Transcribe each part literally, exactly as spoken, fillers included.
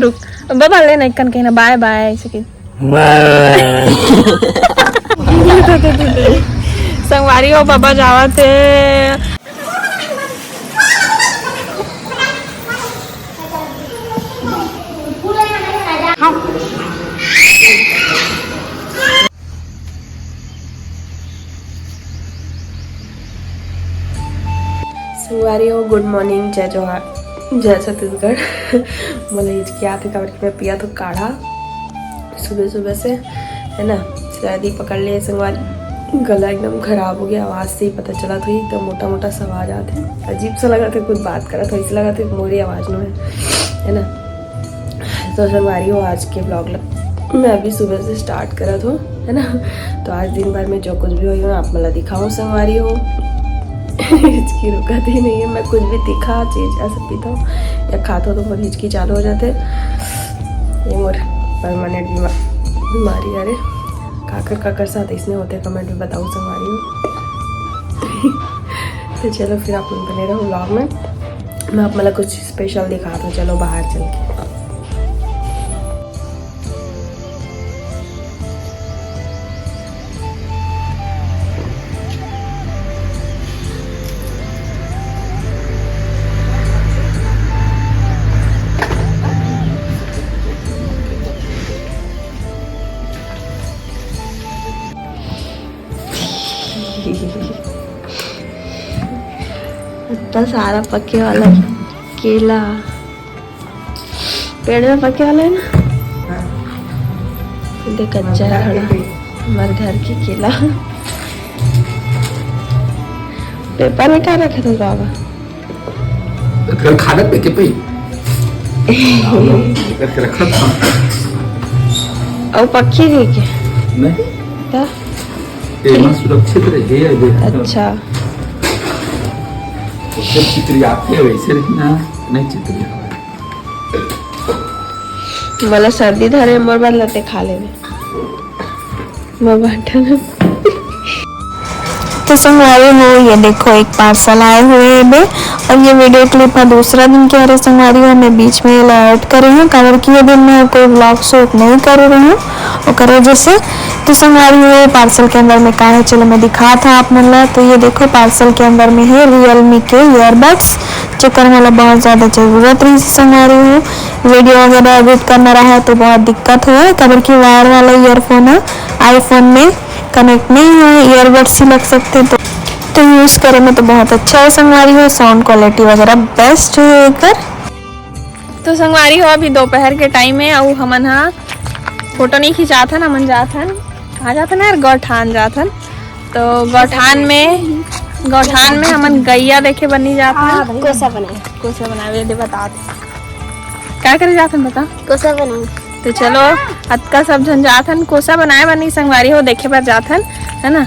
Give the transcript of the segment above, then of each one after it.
रुक, बाबा ले ना, एक कन कहना बाय बाय ऐसे के। संगवारी हो, बाबा जावत हे। संगवारी हो, गुड मॉर्निंग, जय जोहार, जय छत्तीसगढ़। मोला हिचकी आथे, काबर कि मैं पिया तो काढ़ा सुबह सुबह से, है ना, सर्दी पकड़ ले संगवारी, गला एकदम खराब हो गया, आवाज़ से ही पता चला, तो एकदम मोटा मोटा सा आवाज़ आते, अजीब सा लगा था, कुछ बात करा था, ऐसा लगा था मोरी आवाज़ में है, है ना। तो संगवारी हो, आज के ब्लॉग ल मैं अभी सुबह से स्टार्ट करा था, है ना। तो आज दिन भर में जो कुछ भी हुई, मैं आप मला दिखाऊँ संगवारी हो। हिचकी रुकत ही नहीं है, मैं कुछ भी तीखा चीज ऐसे पीता हूँ या खाता हूँ तो मोर हिचकी चालू हो जाते। ये मोर परमानेंट बीमा-, बीमारी। अरे काकर काकर साथ इसने होते, कमेंट में बताओ संगवारी हो। तो चलो फिर आप लोग बने रहो ब्लॉग में, मैं आप मला कुछ स्पेशल दिखाता हूँ। चलो बाहर चल के। इतना सारा पके वाला केला पेड़ में पके वाला है ना, देख कच्चा है थोड़ा। हमारे घर की केला। पेपर में क्या रखा था बाबा? घर खाना पे के पई। करके रखा था। और पक्की नहीं के? नहीं। तो? ये ना सुरक्षित रहे, ये देख। अच्छा। जैसे चितरी आती है, वैसे रही ना, नहीं चितरी आवे। मला सर्दी धरे, मोर बर लते खा लेवे। बाबा ठन। तो संगवारी हो, ये देखो एक पार्सल आए हुए हे बे, और ये वीडियो क्लिप है दूसरा दिन के हरे संगवारी हो, मैं बीच में ये ऐड करे हूँ, काबर कि ये दिन में कोई व्लॉग शूट नहीं करे रहे हूँ, ओकर वजह से। तो संगवारी हो, पार्सल के अंदर में का है, चलो मैं दिखा था आप मन ला। तो ये देखो पार्सल के अंदर में है रियलमी के ईयरबड्स, जेकर मोला बहुत ज़्यादा ज़रूरत रही संगवारी हो। वीडियो वगैरह एडिट करना रहा तो बहुत दिक्कत होय, काबर कि वायर वाला ईयरफोन है, आईफोन में कनेक्ट नहीं हुए, ईयरबड्स ही लग सकते हैं, तो, तो यूज़ करे में तो बहुत अच्छा है संगवारी हो, साउंड क्वालिटी वगैरह बेस्ट है एकर। तो संगवारी हो, अभी दोपहर के टाइम है, अउ हमन हा फोटो नहीं खिंचात हन, हमन जात हन, कहाँ जात हन यार, गौठान जात हन। तो गौठान में, गौठान में हमन गैया देखे बर नहीं जात हन। कोसा बनाए। कोसा बनावे दे बता दे। का करे जात हन बता? कोसा बनाए। तो चलो, अतका सब झन जात हन कोसा बनाए बर नहीं संगवारी हो, देखे बर जात हन, है ना,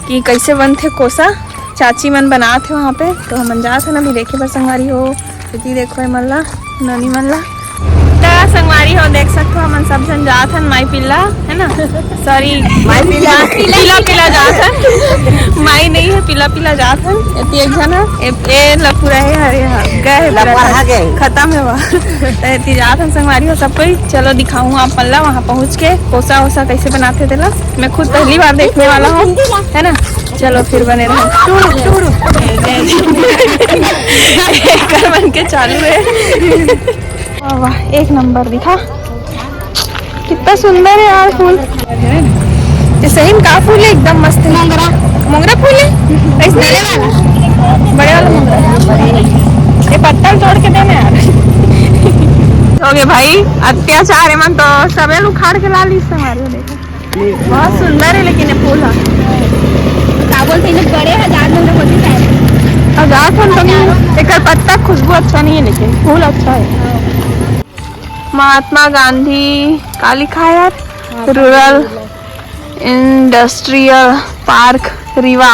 कि कैसे बनथे कोसा। चाची मन बनात हे वहाँ पे, तो हमन जात हन अभी देखे बर संगवारी हो। इति देखो ए मन ला, नोनी मन ला। त संगवारी हो, देख सकथो, हमन सब झन जात हन माई पिल्ला, है ना? सॉरी, माई पिल्ला। पिला पिला जात हन। माई नहीं है, पिला पिला जात हन। एती एक झन है, ए, ए लपुरा है, अरे हाँ, गए है पूरा लपुरा खत-, गए। खत्म है वहाँ। त एती जात हन संगवारी हो सब कोई। चलो दिखाऊँ आप मन ला वहाँ पहुँच के कोसा ओसा कैसे बनाथे तेला। मैं खुद पहली बार देखने वाला हूँ, है ना? चलो फिर बने रहो। True, true. एकर मन के चालू है। वाह, वाह, एक नंबर दिखा। कितना सुंदर है यार फूल। ये सही में का फूल है? एकदम मस्त है। मोंगरा। मोंगरा फूल है? ऐसे बड़े वाला। बड़े वाला मोंगरा। ये पत्तल तोड़ के देना यार। हो गए भाई, अत्याचार है मन तो सबेल उखाड़ के ला ली हमारे, देखो। बहुत सुंदर है लेकिन ये फूल ह। का बोलते हैं, बड़े हजार में होती है। हजार फूल तो नहीं, एकर पत्ता खुशबू अच्छा नहीं है, लेकिन फूल अच्छा है। महात्मा गांधी का लिखा है यार? रूरल इंडस्ट्रियल पार्क रीवा,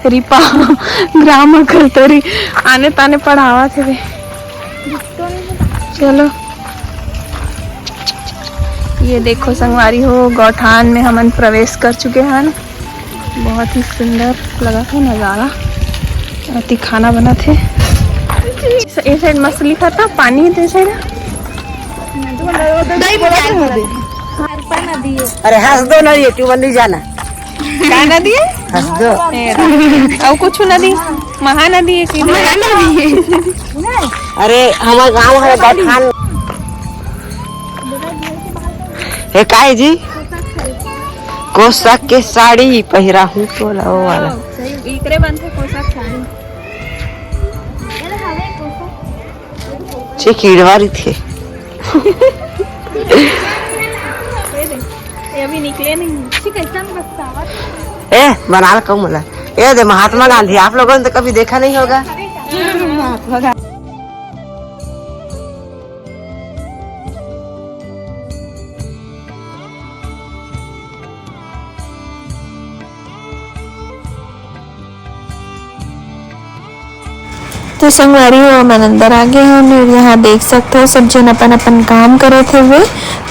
रिपा, ग्राम अकलतरी, आने ताने पढ़ावा थे। चलो, ये देखो संगवारी हो, गौठान में हमन प्रवेश कर चुके हन। बहुत ही सुंदर लगा था नज़ारा। अति खाना बना थे। ये साइड मस्त लिखा था, पानी है तो ये साइड। अरे हंस दो ना, ये ट्यूबवेल नहीं जाना। का नदी है? हंस दो। ए, अउ कुछ नदी? महानदी है कि नहीं? अरे हमारे गांव है गठान। हे काय जी? कोसा के साड़ी पहिरा हूँ तोला वो वाला। सही, इकरे बनथे कोसा के साड़ी। चे कीड़वा रहिथे। ये अभी निकले नहीं। ठीक है, एकदम बस आवाज। ए, बना ला कहूँ मला। ये दे महात्मा गांधी, आप लोगों ने तो कभी देखा नहीं होगा। महात्मा गांधी। तो संगवारी हो, हमन अंदर आ गए हन और यहाँ देख सकते हो सब जन अपन अपन काम करत हवे,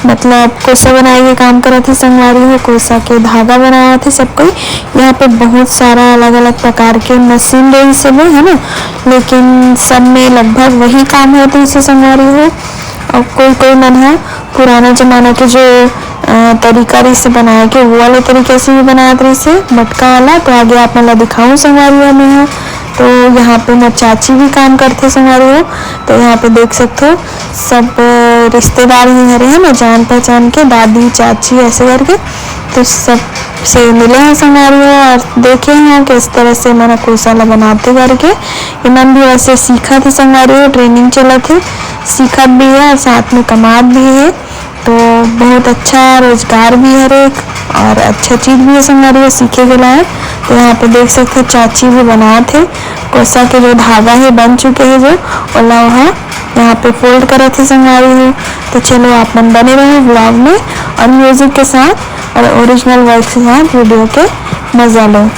मतलब कोसा बनाए के काम करत हे संगवारी हो, कोसा के धागा बनावत हे सब कोई। यहाँ पे बहुत सारा अलग-अलग प्रकार के मशीन रहिस हवे, है ना, लेकिन सब में लगभग वही काम होत रहिस हे संगवारी हो। और कोई कोई मन ह पुराना जमाना के जो, अ, तरीका रहिस हे बनाए के, वो वाले तरीके से भी बनात रहिस हे, मटका वाला। तो आगे आप मन ला दिखाऊं संगवारी हो मैं ह। तो यहाँ पे मोर चाची भी काम करथे संगवारी हो। तो यहाँ पे देख सकथो सब, अ, रिश्तेदार ही हरे हैं ना, जान पहचान के, दादी, चाची, ऐसे करके। तो सब से मिले हैं संगवारी हो और देखे हैं किस तरह से मन कोसा ला बनाते करके। इमन भी वैसे सीखत हे संगवारी हो, ट्रेनिंग चलत हे, सीखत भी है और साथ में कमात भी है। तो बहुत अच्छा रोजगार भी हरे और अच्छा चीज भी है संगवारी हो, सीखे के लायक। तो यहाँ पे देख सकते हो चाची भी बनात हे, कोसा के जो धागा है बन चुके हैं जो, ओला वहाँ यहाँ पे फोल्ड करत हे संगवारी हो। तो चलो आप मन बने रहो व्लॉग में और म्यूजिक के साथ और ओरिजिनल वॉइस के साथ वीडियो के मजा लो।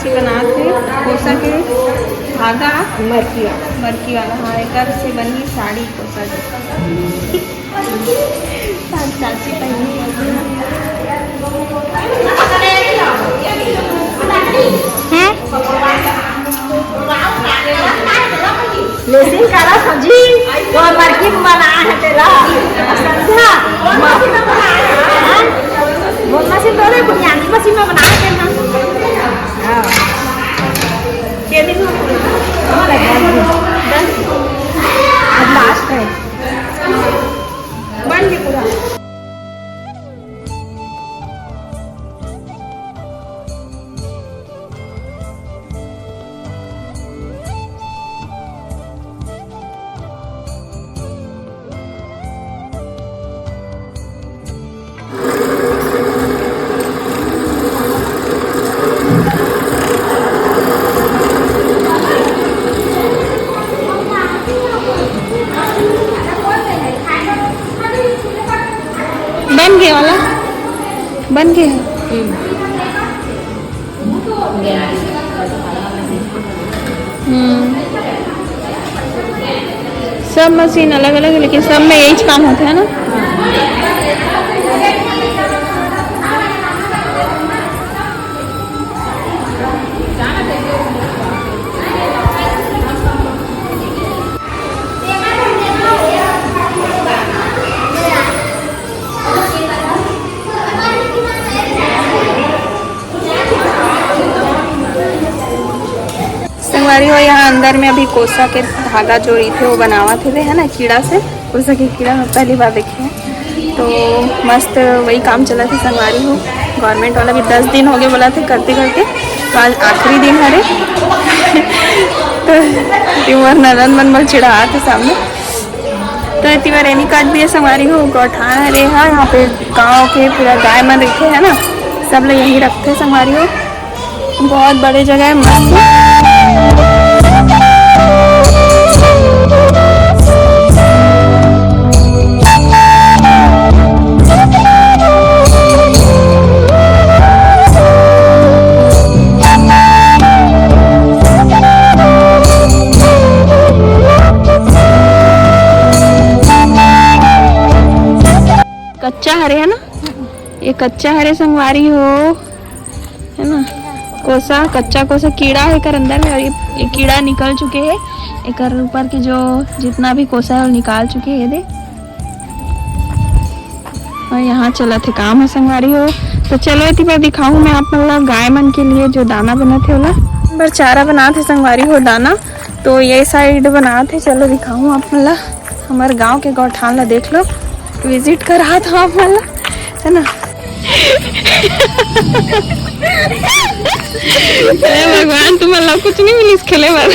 से बनात हे कोसा के धागा। मरकी वाला। मरकी वाला, हाँ, एकर से बनी साड़ी कोसा के। चाची पहनी है। हैं? लेसिंग करा सब्जी, वो मरकी में बना है तेरा। समझा? मरकी में बना है, हाँ? वो मशीन तो नहीं, बुनियादी मशीन में बना है तेरा। हाँ। के दिन हो? बस। अब लास्ट है। बन गया पूरा। बन गया वाला, बन गया है। हम्म। सब मशीन अलग अलग है, लेकिन सब में यही काम होता है ना। संगवारी हो, यहाँ अंदर में अभी कोसा के धागा जो रहिथे, वो बनावत हे, है ना, कीड़ा से। कोसा के कीड़ा मैं पहली बार देखे हँव। तो मस्त वही काम चलत हे संगवारी हो। गवर्नमेंट वाला भी दस दिन हो गए बोलत हे करते करते, तो आज आखिरी दिन हरे। तो ये मोर ननद मन मोला चिढ़ात हे सामने। तो एती बर रेनी काट दिए संगवारी हो, गौठान हरे हा, यहाँ पे गाँव के पूरा गाय मन रहिथे, है ना, सब लोग यही रखते संगवारी हो। बहुत बड़े जगह है, मस्त। कच्चा हरे है ना, ये कच्चा हरे संगवारी हो, है ना। कोसा, कच्चा कोसा कीड़ा है एकर अंदर में, और ये, ये कीड़ा निकल चुके हैं। एकर ऊपर के जो जितना भी कोसा है, वो निकाल चुके हैं, ये दे। और यहाँ चलत हे काम ह संगवारी हो। तो चलो एती बर दिखाहूँ मैं आप मन ला गाय मन के लिए जो दाना बनत हे ओला। बर चारा बनात हे संगवारी हो, दाना। तो ये साइड बनात हे, चलो दिखाहूँ आप मन ला। हमर गांव के गौठान ला देख लो, विजिट करात हँव आप मन ला, है ना। हे भगवान, तुमन ला कुछ नहीं मिलिस खेले बर।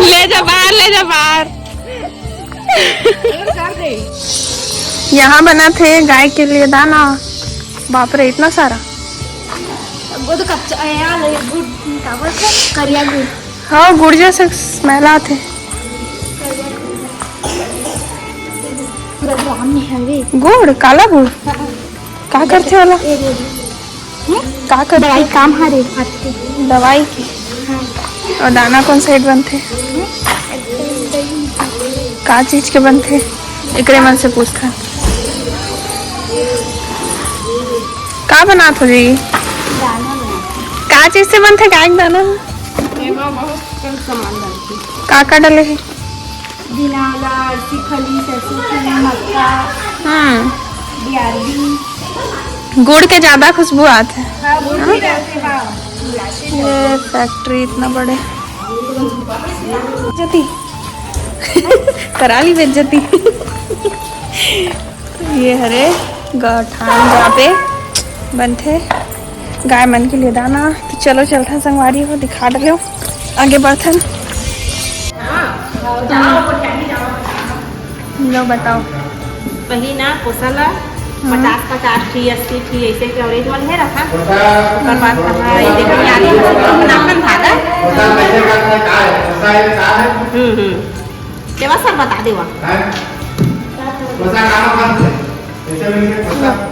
ले जा बाहर, ले जा बाहर। यहाँ बनत हे गाय के लिए दाना। बाप रे, इतना सारा। वो तो कच्चा है यार, ये गुड़, क्या बोलते हैं, करिया गुड़। हाँ, गुड़ जैसे smell आथे। पूरा ग्राम में हवे। गुड़, काला गुड़। हाँ। का करथे वाला? ये दे दे। हम्म? का करथे? दवाई काम हरे हाथ के। दवाई के? हाँ। और दाना कौन साइड बनथे? हम्म? का चीज के बनथे? एकरे मन से पूछथन। का बनात हो जी? दाना बनात हो। का चीज से बनथे गाय के दाना? एमा बहुत कन सामान डलथे। का का डले हे? बिनाला, सिखली, सरसों की, मक्का, हम्म। बियारबी। गुड़ के ज्यादा खुशबू आत हे। हाँ, गुड़ भी रहते, हाँ। ये फैक्ट्री इतना बड़े। जती। करा ली बेइज्जती। ये हरे गौठान जहाँ पे बनथे गाय मन के लिए दाना। तो चलो चलथन संगवारी हो, दिखा डरेव आगे बढ़थन। लो बताओ। वही ना, पोसा ला हाँ। पचास पचास ठी, अस्सी ठी, ऐसे के average वाले है रखा। ओकर बाद कहा, ये देखो, ये आदमी को अपन धागा। हम्म, हम्म। देवा सर बता देवा।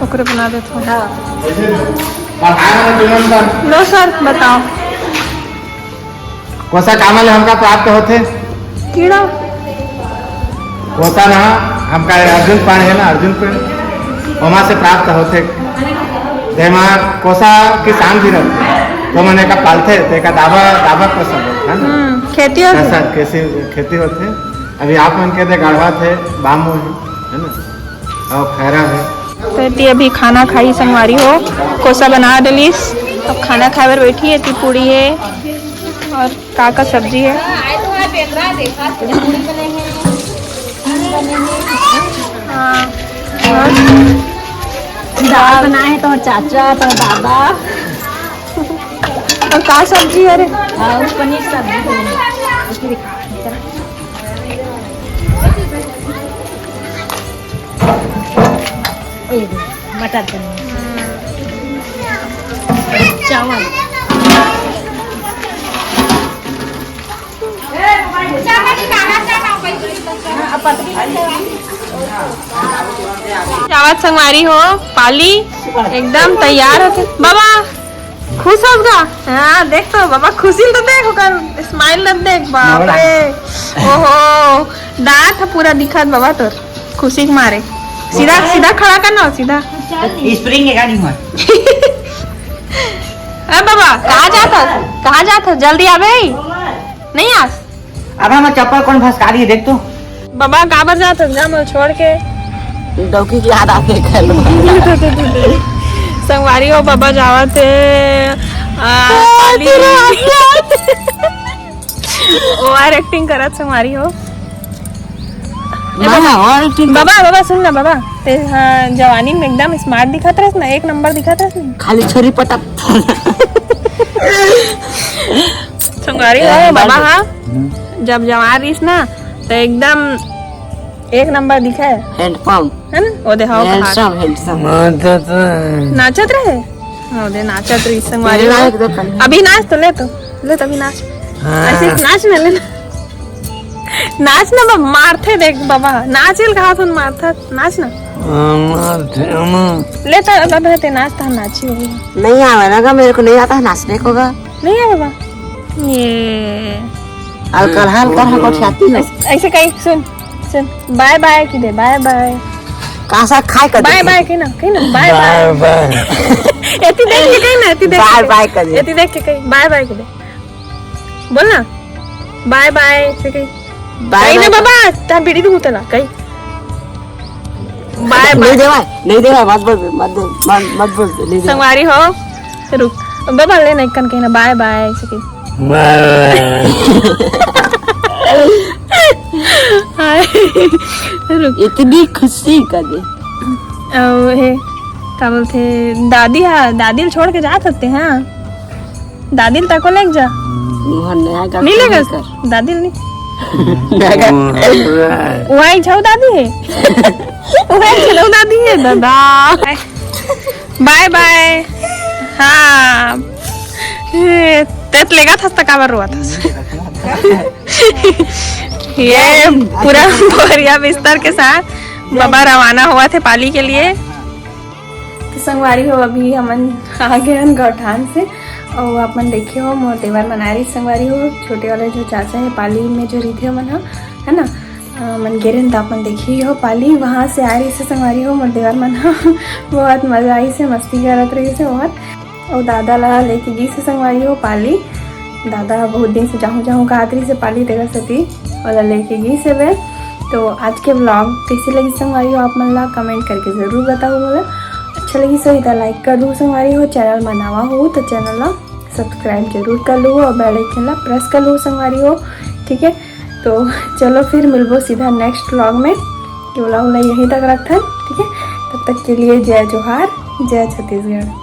ओकरे बना देथव। हाँ। लो सर, बताओ। कोसा कामा ले हमका प्राप्त होथे? कीड़ा। कोसा ना, हमका अर्जुन पेड़ हे ना, अर्जुन पेड़, ओमा से प्राप्त होथे। जेमा कोसा किसान भी रथे, तो मन एका पालथे, तो एका दाबा, दाबा कोसा बोलथे, है ना? हम्म, खेती होथे। हाँ सर, खेती, खेती होथे। अभी आप मन के दे गढ़वा थे, बामू है, है ना? अउ खैरा है। तो एती अभी खाना खाही संगवारी हो, कोसा बना डलिस, अब खाना खाए बर बैठी है। एती पूड़ी है और का का सब्जी है। हाँ। और दाल बनाए तो चाचा, तो दादा। और का सब्जी है रे? हाँ, वो पनीर सब्जी बनी। ए, मटर पनीर। चावल। चावल संगवारी हो, पाली एकदम तैयार होके। बाबा, खुश होस गा? हाँ, देख तो बाबा, खुशी ल तो देख, ओकर smile ल देख, बाप रे। ओहो, दांत ह पूरा दिखत बाबा तोर, खुशी के मारे। सीधा, सीधा खड़ा कर ना, सीधा। Spring के गाड़ी में। ए बाबा, कहाँ जात हस? कहाँ जात हस? जल्दी आबे। नहीं आस? अब हम चप्पल कौन भसका दिए, देख तो। बाबा, काबर जात हस गा मोला छोड़ के? डौकी के याद आके कर लो। संगवारी हो, बाबा जावत हे। आ, पाली। Over acting करत संगवारी हो। ए, बाबा, बाबा। Over acting। बाबा, बाबा, सुन ना बाबा, ते, हाँ, जवानी में एकदम smart दिखत रहस ना, एक नंबर दिखत रहस ना। खाली छुरी पटक। संगवारी हो, ए, बाबा, बाबा। हाँ, हम्म। जब जवान रहिस ना, तो एकदम एक नंबर दिखे। Handsome। है ना? ओ दे, हाँ, handsome, handsome। नाचत रहे। हाँ, ओ दे, नाचत रहिस संगवारी हो। अभी नाच तो ले तो, ले तो अभी नाच। हाँ। ऐसे नाच ना, ले ना। नाच ना, बाबा, मारथे देख, बाबा, नाच ल कहा सुन, मारथा, नाच ना। हाँ, मारथे, हाँ। ले तो, अब, अब ते नाच, तो नाची होगी। नहीं आवे ना गा, मेरे को नहीं आता है नाचने को गा। नहीं आवे बा? ये। हल्का, हल्का, हल्का उठाती हो। ऐसे, ऐसे कहीं, सुन, सुन, bye bye की दे, bye bye। कासा खाए कर bye bye की ना, कहीं ना, bye bye। Bye bye। एती देख के कहीं ना, एती देख के bye bye कर दे। एती देख के कहीं, bye bye की दे। बोल ना, bye bye से कहीं। Bye कहीं ना bye। बाबा, ता बीड़ी दूँ तना, कहीं। Bye नहीं bye। देवा, नहीं देवा, मत बोल, मत बोल, मत, मत बोल, नहीं देवा। संगवारी हो, रुक। बाबा ले ना, एक कन कहीं ना, bye bye से कहीं। Bye bye। हाय। रुक। इतनी खुशी का दे। ओ, हे, का बोलथे, दादी हा, दादी ल छोड़ के जात हते, हाँ। दादी ल तको लेग जा। मोहन नया का नहीं लेगा? दादी ल नहीं। वही छौ दादी है। वही छौ दादी है, दादा। Bye bye। हाँ। ए, ते त लेगत हस त काबर रोवत हस? ये पूरा बोरिया बिस्तर के साथ बाबा रवाना होवत हे पाली के लिए। तो संगवारी हो, अभी हमन आ गए हन गौठान से। और आप मन देखे हो, मोर देवर मन आए रहिस संगवारी हो, छोटे वाला जो चाचा है पाली में जो रहिथे हमन ह, है ना, अ, मन गे रहेन त आप मन देखे ही हो पाली, वहाँ से आए रहिस संगवारी हो मोर देवर मन ह। बहुत मजा आइस हे, मस्ती करत रहिस हे बहुत। अउ दादा ला लेके गिस हे संगवारी हो पाली। दादा ह बहुत दिन से जाहूँ जाहूँ कहत रहिस हे पाली, तेकर सेती ओला लेके गिस हे बे। तो आज के vlog कैसे लगिस संगवारी हो, आप मन ला comment करके जरूर बताओ मोला। अच्छा लगिस होही त like कर दू संगवारी हो, channel म नवा हो तो channel ला subscribe जरूर कर लू और bell icon ला press कर लू संगवारी हो, ठीक है। तो चलो फिर मिलबो सीधा next vlog में। ये vlog ला यहीं तक रखथन, ठीक है। तब तक के लिए जय जोहार, जय छत्तीसगढ़।